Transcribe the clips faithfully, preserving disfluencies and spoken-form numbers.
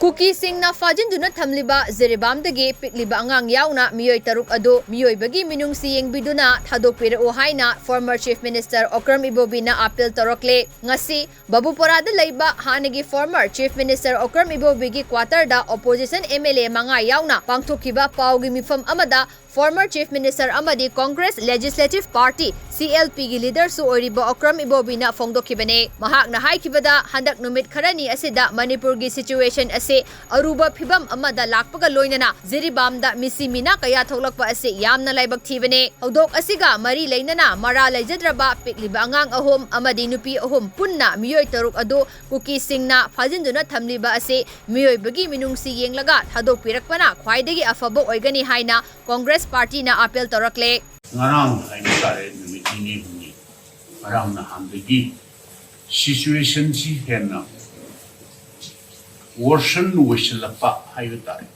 ꯀꯨꯀꯤꯁꯤꯡꯅ ꯐꯥꯖꯤꯟꯗꯨꯅ ꯊꯝꯂꯤꯕ ꯖꯤꯔꯤꯕꯥꯝꯗꯒꯤ ꯄꯤꯛꯂꯤꯕ ꯑꯉꯥꯡ ꯌꯥꯎꯅ ꯃꯤꯑꯣꯏ ꯇꯔꯨꯛ ꯑꯗꯨ ꯃꯤꯑꯣꯏꯕꯒꯤ ꯃꯤꯅꯨꯡꯁꯤ ꯌꯦꯡꯕꯤꯗꯨꯅ ꯊꯥꯗꯣꯛꯄꯤꯔꯛꯎ ꯍꯥꯏꯅ former Chief Minister ꯑꯣꯀ꯭ꯔꯝ ꯏꯕꯣꯕꯤꯅ ꯑꯥꯄꯤꯜ ꯇꯧꯔꯛꯂꯦ꯫ ꯉꯁꯤ ꯕꯕꯨꯄꯣꯔꯥꯗ ꯂꯩꯕ ꯍꯥꯟꯅꯒꯤ former Chief Minister Okram ꯏꯕꯣꯕꯤꯒꯤ quarterꯗ opposition MLA ꯃꯉꯥ ꯌꯥꯎꯅ ꯄꯥꯡꯊꯣꯛꯈꯤꯕ ꯄꯥꯎꯒꯤ ꯃꯤꯐꯝ ꯑꯃꯗ former Chief Minister ꯑꯃꯗꯤ Congress Legislative Party, CLPꯒꯤ leaderꯁꯨ ꯑꯣꯏꯔꯤꯕ ꯑꯣꯀ꯭ꯔꯝ ꯏꯕꯣꯕꯤꯅ ꯐꯣꯡꯗꯣꯛꯈꯤꯕꯅꯦ꯫ ꯃꯍꯥꯛꯅ ꯍꯥꯏꯈꯤꯕꯗ, ꯍꯟꯗꯛ ꯅꯨꯃꯤꯠ ꯈꯔꯅꯤ ꯑꯁꯤꯗ ꯃꯅꯤꯄꯨꯔꯒꯤ situation ꯑꯁꯤ ꯑꯔꯨꯕ ꯐꯤꯕꯝ ꯑꯃꯗ ꯂꯥꯛꯄꯒ ꯂꯣꯏꯅꯅ ꯖꯤꯔꯤꯕꯥꯝꯗ ꯃꯤꯁꯤ ꯃꯤꯅꯥ ꯀꯌꯥ ꯊꯣꯛꯂꯛꯄ ꯑꯁꯤ ꯌꯥꯝꯅ ꯂꯥꯏꯕꯛ ꯊꯤꯕꯅꯦ꯫ ꯊꯧꯗꯣꯛ ꯑꯁꯤꯒ ꯃꯔꯤ ꯂꯩꯅꯅ ꯃꯔꯥ ꯂꯩꯖꯗ꯭ꯔꯕ ꯄꯤꯛꯂꯤꯕ ꯑꯉꯥꯡ ꯑꯍꯨꯝ ꯑꯃꯗꯤ ꯅꯨꯄꯤ ꯑꯍꯨꯝ ꯄꯨꯟꯅ ꯃꯤꯑꯣꯏ ꯇꯔꯨꯛ ꯑꯗꯨ ꯀꯨꯀꯤꯁꯤꯡꯅ ꯐꯥꯖꯤꯟꯗꯨꯅ ꯊꯝꯂꯤꯕ ꯑꯁꯤ ꯃꯤꯑꯣꯏꯕꯒꯤ ꯃꯤꯅꯨꯡꯁꯤ ꯌꯦꯡꯂꯒ ꯊꯥꯗꯣꯛꯄꯤꯔꯛꯄꯅ ꯈ꯭ꯋꯥꯏꯗꯒꯤ ꯑꯐꯕ ꯑꯣꯏꯒꯅꯤ ꯍꯥꯏꯅ Congress partyꯅ ꯑꯥꯄꯤꯜ ꯇꯧꯔꯛꯂꯦ꯫ ꯉꯔꯥꯡ ꯍꯥꯏꯕ ꯇꯥꯔꯦ, ꯅꯨꯃꯤꯠ ꯅꯤꯅꯤ ꯍꯨꯝꯅꯤ, ꯉꯔꯥꯡ ꯅꯍꯥꯟꯗꯒꯤ situationꯁꯤ ꯍꯦꯟꯅ worsen ꯑꯣꯏꯁꯤꯜꯂꯛꯄ ꯍꯥꯏꯕ ꯇꯥꯔꯦ꯫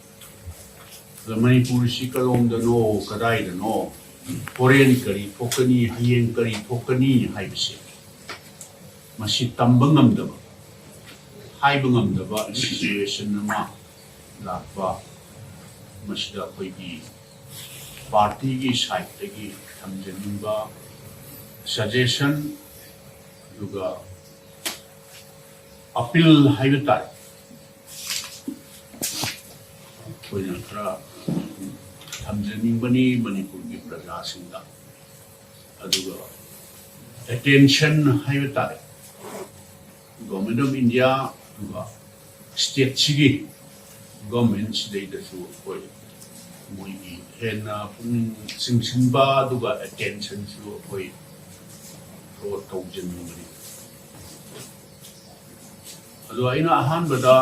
ꯑꯗ ꯃꯅꯤꯄꯨꯔꯁꯤ ꯀꯔꯣꯝꯗꯅꯣ, ꯀꯗꯥꯏꯗꯅꯣ, ꯍꯣꯔꯦꯟ ꯀꯔꯤ ꯊꯣꯛꯀꯅꯤ, ꯍꯌꯦꯡ ꯀꯔꯤ ꯊꯣꯛꯀꯅꯤ ꯍꯥꯏꯕꯁꯦ ꯃꯁꯤ ꯇꯝꯕ ꯉꯝꯗꯕ, ꯍꯥꯏꯕ ꯉꯝꯗꯕ situation ꯑꯃ ꯂꯥꯛꯄ, ꯃꯁꯤꯗ ꯑꯩꯈꯣꯏꯒꯤ partyꯒꯤ sideꯇꯒꯤ ꯊꯝꯖꯅꯤꯡꯕ suggestion ꯑꯗꯨꯒ ꯑꯥꯄꯤꯜ ꯍꯥꯏꯕ ꯇꯥꯔꯦ, ꯑꯩꯈꯣꯏꯅ ꯈꯔ ꯊꯝꯖꯅꯤꯡꯕꯅꯤ ꯃꯅꯤꯄꯨꯔꯒꯤ ꯄ꯭ꯔꯖꯥꯁꯤꯡꯗ꯫ ꯑꯗꯨꯒ attention ꯍꯥꯏꯕ ꯇꯥꯔꯦ, Government of India ꯑꯗꯨꯒ stateꯁꯤꯒꯤ governmentꯁꯤꯗꯩꯗꯁꯨ ꯑꯩꯈꯣꯏ ꯃꯣꯏꯒꯤ ꯍꯦꯟꯅ ꯄꯨꯛꯅꯤꯡ ꯆꯤꯡꯁꯤꯟꯕ ꯑꯗꯨꯒ attentionꯁꯨ ꯑꯩꯈꯣꯏ draw ꯇꯧꯖꯅꯤꯡꯕꯅꯤ꯫ ꯑꯗꯣ ꯑꯩꯅ ꯑꯍꯥꯟꯕꯗ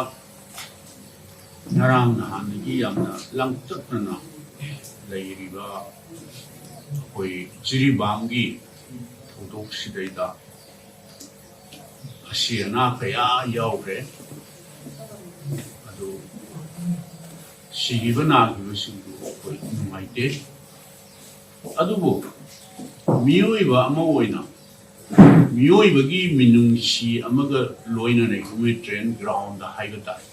ꯉꯔꯥꯡ ꯅꯍꯥꯟꯗꯒꯤ ꯌꯥꯝꯅ ꯂꯥꯡꯇꯛꯅꯅ ꯂꯩꯔꯤꯕ ꯑꯩꯈꯣꯏ ꯖꯤꯔꯤꯕꯥꯝꯒꯤ ꯊꯧꯗꯣꯛꯁꯤꯗꯩꯗ ꯑꯁꯤ ꯑꯅꯥ ꯀꯌꯥ ꯌꯥꯎꯈ꯭ꯔꯦ꯫ ꯑꯗꯨ ꯁꯤꯈꯤꯕ ꯅꯥꯈꯤꯕꯁꯤꯡꯗꯨ ꯑꯩꯈꯣꯏ ꯅꯨꯡꯉꯥꯏꯇꯦ꯫ ꯑꯗꯨꯕꯨ ꯃꯤꯑꯣꯏꯕ ꯑꯃ ꯑꯣꯏꯅ ꯃꯤꯑꯣꯏꯕꯒꯤ ꯃꯤꯅꯨꯡꯁꯤ ꯑꯃꯒ ꯂꯣꯏꯅꯅ humanitarian groundꯗ ꯍꯥꯏꯕ ꯇꯥꯔꯦ,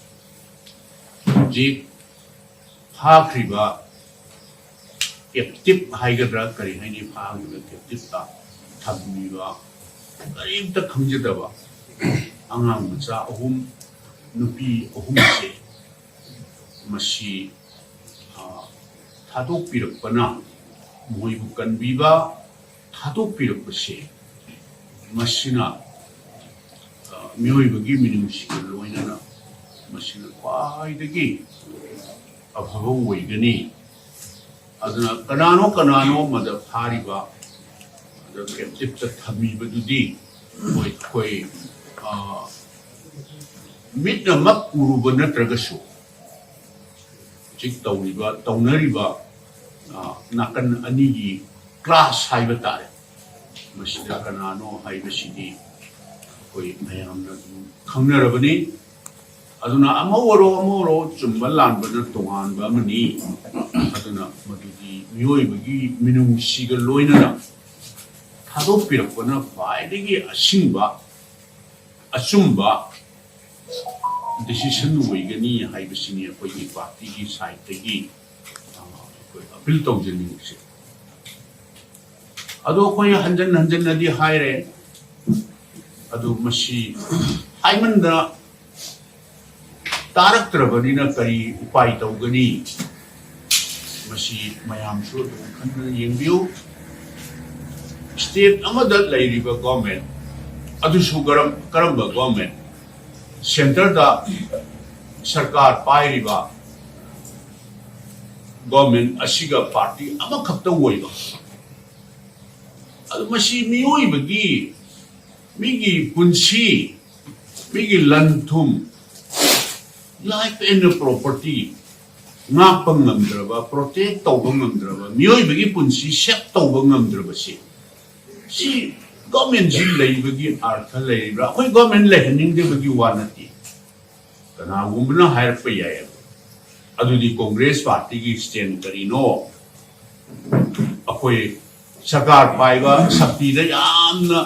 ꯍꯧꯖꯤꯛ ꯐꯥꯈ꯭ꯔꯤꯕ ꯀꯦꯞꯇꯤꯞ ꯍꯥꯏꯒꯗ꯭ꯔꯥ, ꯀꯔꯤ ꯍꯥꯏꯅꯤ, ꯐꯥꯈ꯭ꯔꯤꯕ ꯀꯦꯞꯇꯤꯞꯇ ꯊꯝꯕꯤꯕ ꯀꯔꯤꯝꯇ ꯈꯪꯖꯗꯕ ꯑꯉꯥꯡ ꯃꯆꯥ ꯑꯍꯨꯝ, ꯅꯨꯄꯤ ꯑꯍꯨꯝꯁꯦ ꯃꯁꯤ, ꯑ, ꯊꯥꯗꯣꯛꯄꯤꯔꯛꯄꯅ, ꯃꯈꯣꯏꯕꯨ ꯀꯟꯕꯤꯕ, ꯊꯥꯗꯣꯛꯄꯤꯔꯛꯄꯁꯦ, ꯃꯁꯤꯅ, ꯑ, ꯃꯤꯑꯣꯏꯕꯒꯤ ꯃꯤꯅꯨꯡꯁꯤꯒ ꯂꯣꯏꯅꯅ ꯃꯁꯤꯅ ꯈ꯭ꯋꯥꯏꯗꯒꯤ ꯑꯐꯕ ꯑꯣꯏꯒꯅꯤ꯫ ꯑꯗꯨꯅ ꯀꯅꯥꯅꯣ ꯀꯅꯥꯅꯣ ꯃꯗ ꯐꯥꯔꯤꯕ, ꯑꯗ ꯀꯦꯞꯇꯤꯞꯇ ꯊꯝꯃꯤꯕꯗꯨꯗꯤ ꯃꯣꯏ, ꯑꯩꯈꯣꯏ, ꯑ, ꯃꯤꯠꯅꯃꯛ ꯎꯔꯨꯕ ꯅꯠꯇ꯭ꯔꯒꯁꯨ ꯍꯧꯖꯤꯛ ꯇꯧꯔꯤꯕ, ꯇꯧꯅꯔꯤꯕ, ꯑ, ꯅꯥꯀꯟ ꯑꯅꯤꯒꯤ ꯀ꯭ꯂꯥꯁ ꯍꯥꯏꯕ ꯇꯥꯔꯦ, ꯃꯁꯤꯗ ꯀꯅꯥꯅꯣ ꯍꯥꯏꯕꯁꯤꯗꯤ ꯑꯩꯈꯣꯏ ꯃꯌꯥꯝꯅ ꯑꯗꯨꯝ ꯈꯪꯅꯔꯕꯅꯤ꯫ ꯑꯗꯨꯅ ꯑꯃ ꯑꯣꯏꯔꯣ, ꯑꯃ ꯑꯣꯏꯔꯣ, ꯆꯨꯝꯕ ꯂꯥꯟꯕꯅ ꯇꯣꯉꯥꯟꯕ ꯑꯃꯅꯤ꯫ ꯑꯗꯨꯅ ꯃꯗꯨꯗꯤ ꯃꯤꯑꯣꯏꯕꯒꯤ ꯃꯤꯅꯨꯡꯁꯤꯒ ꯂꯣꯏꯅꯅ ꯊꯥꯗꯣꯛꯄꯤꯔꯛꯄꯅ ꯈ꯭ꯋꯥꯏꯗꯒꯤ ꯑꯁꯤꯡꯕ, ꯑꯆꯨꯝꯕ decision ꯑꯣꯏꯒꯅꯤ ꯍꯥꯏꯕꯁꯤꯅꯤ ꯑꯩꯈꯣꯏꯒꯤ ꯄꯥꯔꯇꯤꯒꯤ ꯁꯥꯏꯠꯇꯒꯤ, ꯑ, ꯑꯩꯈꯣꯏ ꯑꯄꯤꯜ ꯇꯧꯖꯅꯤꯡꯕꯁꯦ꯫ ꯑꯗꯣ ꯑꯩꯈꯣꯏ ꯍꯟꯖꯟ ꯍꯟꯖꯟꯅꯗꯤ ꯍꯥꯏꯔꯦ, ꯑꯗꯨ ꯃꯁꯤ ꯍꯥꯏꯃꯟꯗꯅ ꯇꯥꯔꯛꯇ꯭ꯔꯕꯅꯤꯅ ꯀꯔꯤ ꯎꯄꯥꯏ ꯇꯧꯒꯅꯤ? ꯃꯁꯤ ꯃꯌꯥꯝꯁꯨ ꯑꯗꯨꯝ ꯈꯟꯗꯨꯅ ꯌꯦꯡꯕꯤꯌꯨ꯫ ꯁ꯭ꯇꯦꯠ ꯑꯃꯗ ꯂꯩꯔꯤꯕ ꯒꯣꯔꯃꯦꯟ ꯑꯗꯨꯁꯨ ꯀꯔꯝ-, ꯀꯔꯝꯕ ꯒꯣꯔꯃꯦꯟ? ꯁꯦꯟꯇꯔꯗ ꯁꯔꯀꯥꯔ ꯄꯥꯏꯔꯤꯕ ꯒꯣꯔꯃꯦꯟ ꯑꯁꯤꯒ ꯄꯥꯔꯇꯤ ꯑꯃꯈꯛꯇ ꯑꯣꯏꯕ꯫ ꯑꯗꯨ ꯃꯁꯤ ꯃꯤꯑꯣꯏꯕꯒꯤ, ꯃꯤꯒꯤ ꯄꯨꯟꯁꯤ, ꯃꯤꯒꯤ ꯂꯟ ꯊꯨꯝ, life and property ꯉꯥꯛꯄ ꯉꯝꯗ꯭ꯔꯕ, protect ꯇꯧꯕ ꯉꯝꯗ꯭ꯔꯕ, ꯃꯤꯑꯣꯏꯕꯒꯤ ꯄꯨꯟꯁꯤ save ꯇꯧꯕ ꯉꯝꯗ꯭ꯔꯕꯁꯤ, ꯁꯤ ꯒꯣꯔꯃꯦꯟꯁꯤ ꯂꯩꯕꯒꯤ ꯑꯥꯔꯊ ꯂꯩꯔꯤꯕ꯭ꯔꯥ? ꯑꯩꯈꯣꯏ ꯒꯣꯔꯃꯦꯟ ꯂꯩꯍꯟꯅꯤꯡꯗꯕꯒꯤ ꯋꯥ ꯅꯠꯇꯦ꯫ ꯀꯅꯥꯒꯨꯝꯕꯅ ꯍꯥꯏꯔꯛꯄ ꯌꯥꯏ, ꯑꯗꯨꯗꯤ ꯀꯣꯡꯒ꯭ꯔꯦꯁ ꯄꯥꯔꯇꯤꯒꯤ stand ꯀꯔꯤꯅꯣ? ꯑꯩꯈꯣꯏ ꯁꯔꯀꯥꯔ ꯄꯥꯏꯕ ꯁꯛꯇꯤꯗ ꯌꯥꯝꯅ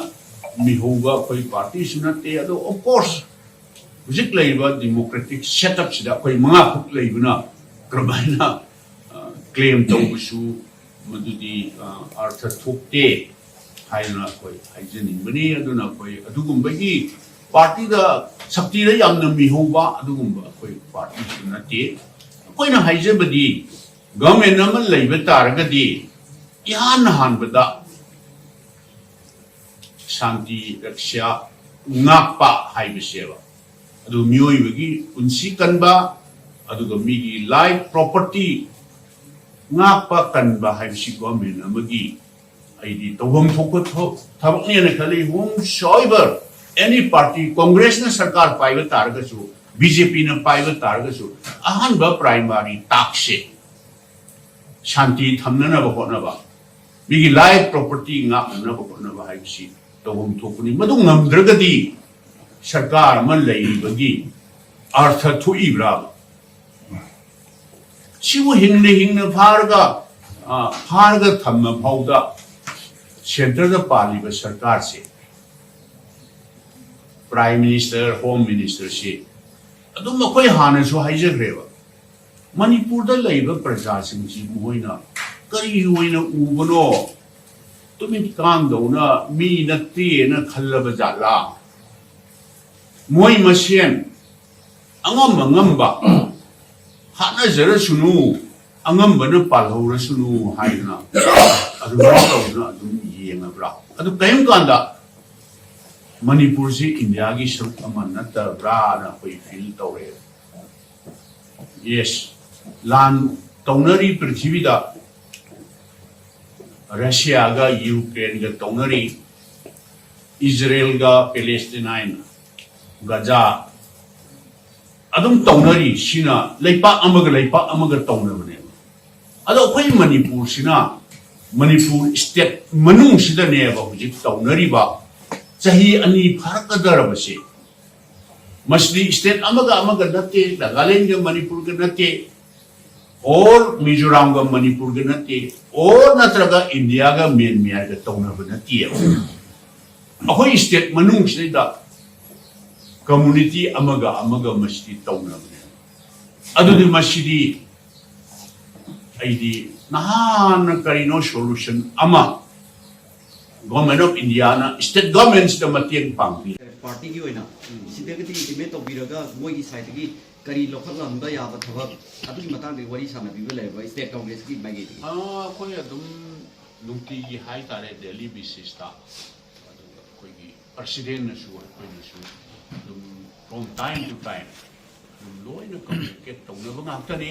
ꯃꯤꯍꯧꯕ ꯑꯩꯈꯣꯏ ꯄꯥꯔꯇꯤꯁꯨ ꯅꯠꯇꯦ꯫ ꯑꯗꯣ of course ꯍꯧꯖꯤꯛ ꯂꯩꯔꯤꯕ democratic setup ꯁꯤꯗ ꯑꯩꯈꯣꯏ ꯃꯉꯥ ꯈꯛ ꯂꯩꯕꯅ ꯀꯔꯝꯍꯥꯏꯅ claim ꯇꯧꯕꯁꯨ ꯃꯗꯨꯗꯤ ꯑꯔꯊ ꯊꯣꯛꯇꯦ ꯍꯥꯏꯗꯅ ꯑꯩꯈꯣꯏ ꯍꯥꯏꯖꯅꯤꯡꯕꯅꯤ꯫ ꯑꯗꯨꯅ ꯑꯩꯈꯣꯏ ꯑꯗꯨꯒꯨꯝꯕꯒꯤ party ꯗ ꯁꯛꯇꯤꯗ ꯌꯥꯝꯅ ꯃꯤꯍꯧꯕ ꯑꯗꯨꯒꯨꯝꯕ ꯑꯩꯈꯣꯏ party ꯁꯨ ꯅꯠꯇꯦ꯫ ꯑꯩꯈꯣꯏꯅ ꯍꯥꯏꯖꯕꯗꯤ government ꯑꯃ ꯂꯩꯕ ꯇꯥꯔꯒꯗꯤ ꯏꯍꯥꯟ ꯍꯥꯟꯕꯗ ꯁꯥꯟꯇꯤ ꯔꯛꯁ꯭ꯌꯥ ꯉꯥꯛꯄ ꯍꯥꯏꯕꯁꯦꯕ꯫ ꯑꯗꯨ ꯃꯤꯑꯣꯏꯕꯒꯤ ꯄꯨꯟꯁꯤ ꯀꯟꯕ, ꯑꯗꯨꯒ ꯃꯤꯒꯤ life property ꯉꯥꯛꯄ ꯀꯟꯕ ꯍꯥꯏꯕꯁꯤ government ꯑꯃꯒꯤ ꯑꯩꯗꯤ ꯇꯧꯐꯝ ꯊꯣꯛꯄ ꯊꯕꯛꯅꯦꯅ ꯈꯜꯂꯤ꯫ Whomsoever, any party, Congress ꯅ ꯁꯔꯀꯥꯔ ꯄꯥꯏꯕ ꯇꯥꯔꯒꯁꯨ, BJP ꯅ ꯄꯥꯏꯕ ꯇꯥꯔꯒꯁꯨ, ꯑꯍꯥꯟꯕ primary task ꯁꯦ ꯁꯥꯟꯇꯤ ꯊꯝꯅꯅꯕ ꯍꯣꯠꯅꯕ, ꯃꯤꯒꯤ life property ꯉꯥꯛꯅꯅꯕ ꯍꯣꯠꯅꯕ ꯍꯥꯏꯕꯁꯤ ꯇꯧꯐꯝ ꯊꯣꯛꯄꯅꯤ꯫ ꯃꯗꯨ ꯉꯝꯗ꯭ꯔꯒꯗꯤ ꯁꯔꯀꯥꯔ ꯑꯃ ꯂꯩꯔꯤꯕꯒꯤ ꯑꯔꯊ ꯊꯣꯛꯏꯕ꯭ꯔꯥ? ꯁꯤꯕꯨ ꯍꯤꯡꯅ ꯍꯤꯡꯅ ꯐꯥꯔꯒ, ꯑ, ꯐꯥꯔꯒ ꯊꯝꯃ ꯐꯥꯎꯗ centre ꯗ ꯄꯥꯜꯂꯤꯕ ꯁꯔꯀꯥꯔꯁꯦ, Prime Minister, Home Minister ꯁꯤ ꯑꯗꯨꯝ ꯑꯩꯈꯣꯏ ꯍꯥꯟꯅꯁꯨ ꯍꯥꯏꯖꯈ꯭ꯔꯦꯕ, ꯃꯅꯤꯄꯨꯔꯗ ꯂꯩꯕ ꯄ꯭ꯔꯖꯥꯁꯤꯡꯁꯤ ꯃꯈꯣꯏꯅ ꯀꯔꯤ ꯑꯣꯏꯅ ꯎꯕꯅꯣ? ꯇꯨꯃꯤꯠ ꯀꯥꯡꯗꯧꯅ ꯃꯤ ꯅꯠꯇꯦꯅ ꯈꯜꯂꯕ ꯖꯥꯠꯂꯥ? ꯃꯣꯏ ꯃꯁꯦꯟ ꯑꯉꯝ ꯑꯉꯝꯕ ꯍꯥꯠꯅꯖꯔꯁꯅꯨ, ꯑꯉꯝꯕꯅ ꯄꯥꯜꯍꯧꯔꯁꯅꯨ ꯍꯥꯏꯗꯅ ꯑꯗꯨꯃꯥꯏꯅ ꯇꯧꯗꯅ ꯑꯗꯨꯝ ꯌꯦꯡꯉꯕ꯭ꯔꯥ? ꯑꯗꯨ ꯀꯔꯤꯒꯨꯝꯕ ꯀꯥꯟꯗ ꯃꯅꯤꯄꯨꯔꯁꯤ ꯏꯟꯗꯤꯌꯥꯒꯤ ꯁꯔꯨꯛ ꯑꯃ ꯅꯠꯇꯕ꯭ꯔꯥꯅ ꯑꯩꯈꯣꯏ feel ꯇꯧꯔꯦ꯫ Yes, ꯂꯥꯟ ꯇꯧꯅꯔꯤ ꯄ꯭ꯔꯤꯊꯤꯕꯤꯗ, ꯔꯁꯤꯌꯥꯒ ꯌꯨꯀ꯭ꯔꯦꯟꯒ ꯇꯧꯅꯔꯤ, ꯏꯖꯔꯦꯜꯒ ꯄꯦꯂꯦꯁꯇꯤꯅꯥꯏꯟ, ꯒꯖꯥ, ꯑꯗꯨꯝ ꯇꯧꯅꯔꯤ꯫ ꯁꯤꯅ ꯂꯩꯄꯥꯛ ꯑꯃꯒ ꯂꯩꯄꯥꯛ ꯑꯃꯒ ꯇꯧꯅꯕꯅꯦꯕ꯫ ꯑꯗꯣ ꯑꯩꯈꯣꯏ ꯃꯅꯤꯄꯨꯔꯁꯤꯅ, ꯃꯅꯤꯄꯨꯔ state ꯃꯅꯨꯡꯁꯤꯗꯅꯦꯕ ꯍꯧꯖꯤꯛ ꯇꯧꯅꯔꯤꯕ ꯆꯍꯤ ꯑꯅꯤ ꯐꯥꯔꯛꯀꯗꯧꯔꯕꯁꯦ꯫ ꯃꯁꯤꯗꯤ state ꯑꯃꯒ ꯑꯃꯒ ꯅꯠꯇꯦ, ꯅꯥꯒꯥꯂꯦꯟꯒ ꯃꯅꯤꯄꯨꯔꯒ ꯅꯠꯇꯦ, or ꯃꯤꯖꯣꯔꯥꯝꯒ ꯃꯅꯤꯄꯨꯔꯒ ꯅꯠꯇꯦ, or ꯅꯠꯇ꯭ꯔꯒ ꯏꯟꯗꯤꯌꯥꯒ ꯃ꯭ꯌꯥꯟꯃꯥꯔꯒ ꯇꯧꯅꯕ ꯅꯠꯇꯦꯕ꯫ ꯑꯩꯈꯣꯏ state ꯃꯅꯨꯡꯁꯤꯗꯩꯗ ꯀꯝꯃꯨꯅꯤꯇꯤ ꯑꯃꯒ ꯑꯃꯒ ꯃꯁꯤꯗꯤ ꯇꯧꯅꯕꯅꯦ꯫ ꯑꯗꯨꯗꯤ ꯃꯁꯤꯗꯤ ꯑꯩꯗꯤ ꯅꯍꯥꯟꯅ ꯀꯔꯤꯅꯣ ꯁꯣꯂꯨꯁꯟ ꯑꯃ ꯒꯣꯔꯃꯦꯟ ꯑꯣꯐ ꯏꯟꯗꯤꯌꯥꯅ ꯁ꯭ꯇꯦꯠ ꯒꯣꯔꯃꯦꯟꯁꯤꯗ ꯃꯇꯦꯡ ꯄꯥꯡꯕꯤ꯫ ꯄꯥꯔꯇꯤꯒꯤ ꯑꯣꯏꯅ ꯁꯤꯗꯒꯗꯤ ꯏꯟꯇꯤꯃꯦꯠ ꯇꯧꯕꯤꯔꯒ ꯃꯣꯏꯒꯤ ꯁꯥꯏꯠꯇꯒꯤ ꯀꯔꯤ ꯂꯧꯈꯠꯂꯝꯕ ꯌꯥꯕ ꯊꯕꯛ ꯑꯗꯨꯒꯤ ꯃꯇꯥꯡꯗ ꯋꯥꯔꯤ ꯁꯥꯟꯅꯕꯤꯕ ꯂꯩꯔꯕ ꯁ꯭ꯇꯦꯠ ꯀꯪꯒ꯭ꯔꯦꯁꯀꯤ ꯃꯥꯏꯀꯩꯗꯒꯤ? ꯑꯩꯈꯣꯏ ꯑꯗꯨꯝ ꯅꯨꯡꯇꯤꯒꯤ ꯍꯥꯏꯇꯥꯔꯦ, ꯗꯦꯂꯤ ꯕꯦꯁꯤꯁꯇ, ꯑꯗꯨꯒ ꯑꯩꯈꯣꯏꯒꯤ ꯄ꯭ꯔꯁꯤꯗꯦꯟꯅꯁꯨ ꯑꯩꯈꯣꯏꯅꯁꯨ ꯑꯗꯨꯝ from time to time ꯑꯗꯨꯝ ꯂꯣꯏꯅ ꯀꯝꯃ꯭ꯌꯨꯅꯤꯀꯦꯠ ꯇꯧꯅꯕ ꯉꯥꯛꯇꯅꯤ꯫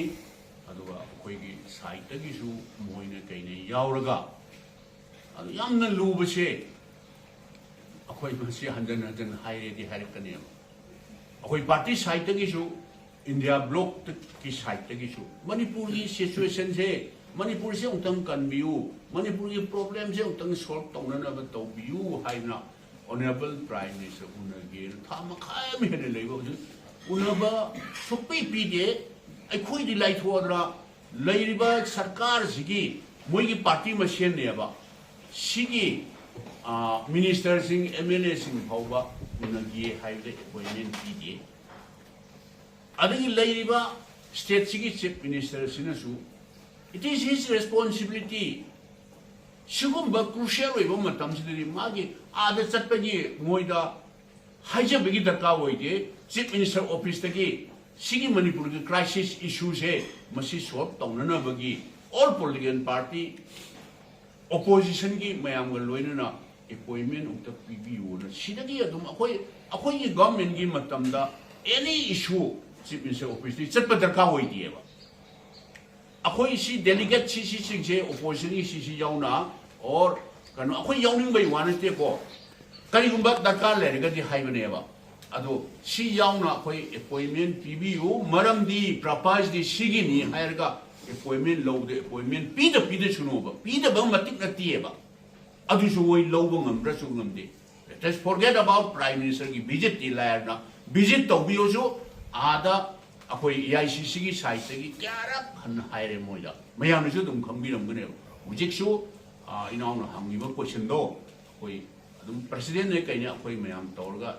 ꯑꯗꯨꯒ ꯑꯩꯈꯣꯏꯒꯤ ꯁꯥꯏꯠꯇꯒꯤꯁꯨ ꯃꯣꯏꯅ ꯀꯩꯅ ꯌꯥꯎꯔꯒ ꯑꯗꯨ ꯌꯥꯝꯅ ꯂꯨꯕꯁꯦ ꯑꯩꯈꯣꯏ ꯃꯁꯤ ꯍꯟꯖꯟ ꯍꯟꯖꯟ ꯍꯥꯏꯔꯦꯗꯤ ꯍꯥꯏꯔꯛꯀꯅꯦꯕ꯫ ꯑꯩꯈꯣꯏ ꯄꯥꯔꯇꯤ ꯁꯥꯏꯠꯇꯒꯤꯁꯨ, ꯏꯟꯗꯤꯌꯥ ꯕ꯭ꯂꯣꯛꯀꯤ ꯁꯥꯏꯠꯇꯒꯤꯁꯨ ꯃꯅꯤꯄꯨꯔꯒꯤ ꯁꯤꯆꯨꯋꯦꯁꯟꯁꯦ, ꯃꯅꯤꯄꯨꯔꯁꯦ ꯑꯃꯨꯛꯇꯪ ꯀꯟꯕꯤꯌꯨ, ꯃꯅꯤꯄꯨꯔꯒꯤ ꯄ꯭ꯔꯣꯕ꯭ꯂꯦꯝꯁꯦ ꯑꯃꯨꯛꯇꯪ ꯁꯣꯜꯕ ꯇꯧꯅꯅꯕ ꯇꯧꯕꯤꯌꯨ ꯍꯥꯏꯅ ꯑꯣꯅꯔꯦꯕꯜ ꯄ꯭ꯔꯥꯏꯝ ꯃꯤꯅꯤꯁꯇꯔ ꯎꯅꯒꯦꯅ ꯊꯥ ꯃꯈꯥꯏ ꯑꯃ ꯍꯦꯟꯅ ꯂꯩꯕ ꯍꯧꯖꯤꯛ ꯎꯅꯕ ꯁꯨꯛꯄꯤ ꯄꯤꯗꯦ꯫ ꯑꯩꯈꯣꯏꯗꯤ ꯂꯥꯏꯊꯣꯛꯑꯗ꯭ꯔꯥ? ꯂꯩꯔꯤꯕ ꯁꯔꯀꯥꯔꯁꯤꯒꯤ ꯃꯣꯏꯒꯤ ꯄꯥꯔꯇꯤ ꯃꯁꯦꯟꯅꯦꯕ꯫ ꯁꯤꯒꯤ ꯃꯤꯅꯤꯁꯇꯔꯁꯤꯡ, ꯑꯦꯝ ꯑꯦꯜ ꯑꯦꯁꯤꯡ ꯐꯥꯎꯕ ꯎꯅꯒꯦ ꯍꯥꯏꯕꯗ ꯑꯦꯄꯣꯏꯟꯃꯦꯟ ꯄꯤꯗꯦ꯫ ꯑꯗꯒꯤ ꯂꯩꯔꯤꯕ ꯁ꯭ꯇꯦꯠꯁꯤꯒꯤ chief ꯃꯤꯅꯤꯁꯇꯔꯁꯤꯅꯁꯨ it is his responsibility꯫ ꯁꯤꯒꯨꯝꯕ ꯀ꯭ꯔꯨꯁꯤꯌꯦꯜ ꯑꯣꯏꯕ ꯃꯇꯝꯁꯤꯗꯗꯤ ꯃꯥꯒꯤ ꯑꯥꯗ ꯆꯠꯄꯒꯤ ꯃꯣꯏꯗ ꯍꯥꯏꯖꯕꯒꯤ ꯗꯔꯀꯥꯔ ꯑꯣꯏꯗꯦ꯫ ꯆꯤꯐ ꯃꯤꯅꯤꯁꯇꯔ ꯑꯣꯐꯤꯁꯇꯒꯤ ꯁꯤꯒꯤ ꯃꯅꯤꯄꯨꯔꯒꯤ ꯀ꯭ꯔꯥꯏꯁꯤꯁ ꯏꯁꯨꯁꯦ ꯃꯁꯤ ꯁꯣꯜꯕ ꯇꯧꯅꯅꯕꯒꯤ ꯑꯣꯜ ꯄꯣꯂꯤꯇꯤꯀꯦꯜ ꯄꯥꯔꯇꯤ ꯑꯣꯄꯣꯖꯤꯁꯟꯒꯤ ꯃꯌꯥꯝꯒ ꯂꯣꯏꯅꯅ ꯑꯦꯄꯣꯏꯟꯃꯦꯟ ꯑꯃꯨꯛꯇ ꯄꯤꯕꯤꯌꯨꯅ ꯁꯤꯗꯒꯤ ꯑꯗꯨꯝ ꯑꯩꯈꯣꯏ ꯑꯩꯈꯣꯏꯒꯤ ꯒꯚꯔꯟꯃꯦꯟꯒꯤ ꯃꯇꯝꯗ ꯑꯦꯅꯤ ꯏꯁꯨ ꯆꯤꯐ ꯃꯤꯅꯤꯁꯇꯔ ꯑꯣꯐꯤꯁꯇꯒꯤ ꯆꯠꯄ ꯗꯔꯀꯥꯔ ꯑꯣꯏꯗꯦꯕ꯫ ꯑꯩꯈꯣꯏ ꯁꯤ ꯗꯦꯂꯤꯒꯦꯠ ꯁꯤ ꯁꯤꯁꯤꯡꯁꯦ ꯑꯣꯄꯣꯖꯤꯁꯟꯒꯤ ꯁꯤ ꯁꯤ ꯌꯥꯎꯅ ꯑꯣꯔ ꯀꯩꯅꯣ ꯑꯩꯈꯣꯏ ꯌꯥꯎꯅꯤꯡꯕꯩ ꯋꯥ ꯅꯠꯇꯦꯀꯣ꯫ ꯀꯔꯤꯒꯨꯝꯕ ꯗꯔꯀꯥꯔ ꯂꯩꯔꯒꯗꯤ ꯍꯥꯏꯕꯅꯦꯕ꯫ ꯑꯗꯣ ꯁꯤ ꯌꯥꯎꯅ ꯑꯩꯈꯣꯏ ꯑꯦꯄꯣꯏꯟꯃꯦꯟ ꯄꯤꯕꯤꯌꯨ, ꯃꯔꯝꯗꯤ ꯄ꯭ꯔꯄꯥꯏꯁꯇꯤ ꯁꯤꯒꯤꯅꯤ ꯍꯥꯏꯔꯒ ꯑꯦꯄꯣꯏꯟꯃꯦꯟ ꯂꯧꯕꯗ ꯑꯦꯄꯣꯏꯟꯃꯦꯟ ꯄꯤꯗ ꯄꯤꯗꯁꯅꯨꯕ, ꯄꯤꯗꯕ ꯃꯇꯤꯛ ꯅꯠꯇꯦꯕ꯫ ꯑꯗꯨꯁꯨ ꯃꯣꯏ ꯂꯧꯕ ꯉꯝꯕ꯭ꯔꯁꯨ ꯉꯝꯗꯦ꯫ Let us forget about prime ministerꯒꯤ ꯚꯤꯖꯤꯠꯇꯤ ꯂꯥꯏꯔꯅ ꯚꯤꯖꯤꯠ ꯇꯧꯕꯤꯌꯣꯁꯨ ꯑꯥꯗ ꯑꯩꯈꯣꯏ ꯑꯦ ꯑꯥꯏ ꯁꯤ ꯁꯤꯒꯤ ꯁꯥꯏꯠꯇꯒꯤ ꯀꯌꯥꯔꯛ ꯍꯟꯅ ꯍꯥꯏꯔꯦ ꯃꯣꯏꯗ꯫ ꯃꯌꯥꯝꯅꯁꯨ ꯑꯗꯨꯝ ꯈꯪꯕꯤꯔꯝꯒꯅꯦꯕ꯫ ꯍꯧꯖꯤꯛꯁꯨ ꯏꯅꯥꯎꯅ ꯍꯪꯉꯤꯕ ꯀꯣꯏꯁꯟꯗꯣ ꯑꯩꯈꯣꯏ ꯑꯗꯨꯝ ꯄ꯭ꯔꯁꯤꯗꯦꯟꯅ ꯀꯩꯅ ꯑꯩꯈꯣꯏ ꯃꯌꯥꯝ ꯇꯧꯔꯒ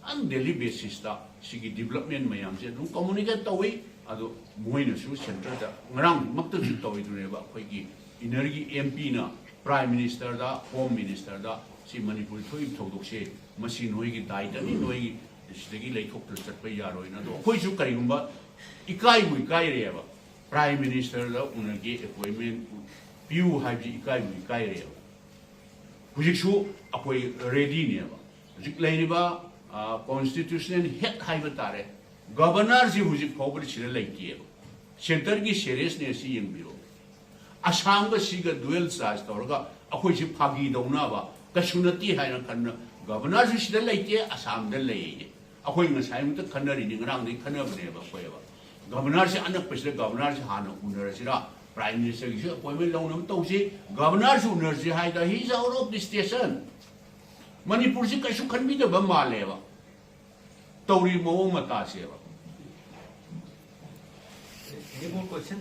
ꯑꯟ ꯗꯦꯂꯤ ꯕꯦꯁꯤꯁꯇ ꯁꯤꯒꯤ ꯗꯤꯕꯂꯞꯃꯦꯟ ꯃꯌꯥꯝꯁꯦ ꯑꯗꯨꯝ ꯀꯝꯃꯨꯅꯤꯀꯦꯠ ꯇꯧꯏ꯫ ꯑꯗꯣ ꯃꯣꯏꯅꯁꯨ ꯁꯦꯟꯇꯔꯗ ꯉꯔꯥꯡꯃꯛꯇꯁꯨ ꯇꯧꯏꯗꯨꯅꯦꯕ, ꯑꯩꯈꯣꯏꯒꯤ ꯏꯅꯔꯒꯤ ꯑꯦꯝ ꯄꯤꯅ ꯄ꯭ꯔꯥꯏꯝ ꯃꯤꯅꯤꯁꯇꯔꯗ, ꯍꯣꯝ ꯃꯤꯅꯤꯁꯇꯔꯗ ꯁꯤ ꯃꯅꯤꯄꯨꯔ ꯊꯣꯛꯏꯕ ꯊꯧꯗꯣꯛꯁꯦ ꯃꯁꯤ ꯅꯣꯏꯒꯤ ꯗꯥꯏꯇꯅꯤ, ꯅꯣꯏꯒꯤ ꯁꯤꯗꯒꯤ ꯂꯩꯊꯣꯛꯇꯅ ꯆꯠꯄ ꯌꯥꯔꯣꯏꯅ꯫ ꯑꯗꯣ ꯑꯩꯈꯣꯏꯁꯨ ꯀꯔꯤꯒꯨꯝꯕ ꯏꯀꯥꯏꯕꯨ ꯏꯀꯥꯏꯔꯦꯕ, ꯄ꯭ꯔꯥꯏꯝ ꯃꯤꯅꯤꯁꯇꯔꯗ ꯎꯅꯒꯦ ꯑꯦꯄꯣꯏꯟꯃꯦꯟ ꯄꯤꯌꯨ ꯍꯥꯏꯕꯁꯤ ꯏꯀꯥꯏꯕꯨ ꯏꯀꯥꯏꯔꯦꯕ꯫ ꯍꯧꯖꯤꯛꯁꯨ ꯑꯩꯈꯣꯏ ꯔꯦꯗꯤꯅꯦꯕ꯫ ꯍꯧꯖꯤꯛ ꯂꯩꯔꯤꯕ ꯀꯣꯟꯁꯇꯤꯇ꯭ꯌꯨꯁꯅꯦꯜ ꯍꯦꯗ ꯍꯥꯏꯕ ꯇꯥꯔꯦ, ꯒꯕꯔꯅꯔꯁꯤ ꯍꯧꯖꯤꯛ ꯐꯥꯎꯕꯗ ꯁꯤꯗ ꯂꯩꯇꯦꯕ꯫ ꯁꯦꯟꯇꯔꯒꯤ ꯁꯦꯔꯤꯌꯁꯅꯦꯁꯁꯤ ꯌꯦꯡꯕꯤꯔꯣ꯫ ꯑꯁꯥꯝꯒ ꯁꯤꯒ ꯗꯨꯋꯦꯜ ꯆꯥꯔꯖ ꯇꯧꯔꯒ ꯑꯩꯈꯣꯏꯁꯤ ꯐꯥꯒꯤ ꯇꯧꯅꯕ ꯀꯩꯁꯨ ꯅꯠꯇꯦ ꯍꯥꯏꯅ ꯈꯟꯅ, ꯒꯕꯔꯅꯔꯁꯨ ꯁꯤꯗ ꯂꯩꯇꯦ, ꯑꯁꯥꯝꯗ ꯂꯩꯌꯦ꯫ ꯑꯩꯈꯣꯏ ꯉꯁꯥꯏꯃꯨꯛꯇ ꯈꯟꯅꯔꯤꯅꯤ, ꯉꯔꯥꯡꯗꯒꯤ ꯈꯟꯅꯕꯅꯦꯕ ꯑꯩꯈꯣꯏꯕ꯫ ꯒꯕꯔꯅꯔꯁꯤ ꯑꯅꯛꯄꯁꯤꯗ ꯒꯕꯔꯅꯔꯁꯤ ꯍꯥꯟꯅ ꯎꯅꯔꯁꯤꯔꯥ, ꯄ꯭ꯔꯥꯏꯝ ꯃꯤꯅꯤꯁꯇꯔꯒꯤꯁꯨ ꯑꯦꯄꯣꯏꯟꯃꯦꯟ ꯂꯧꯅꯕ ꯇꯧꯁꯤ, ꯒꯕꯔꯅꯔꯁꯨ ꯎꯅꯔꯁꯤ ꯍꯥꯏꯗ, he is out of the station꯫ ꯃꯅꯤꯄꯨꯔꯁꯤ ꯀꯩꯁꯨ ꯈꯟꯕꯤꯗꯕ ꯃꯥꯜꯂꯦꯕ ꯇꯧꯔꯤ ꯃꯑꯣꯡ ꯃꯇꯥꯁꯦꯕ꯫ Any more question?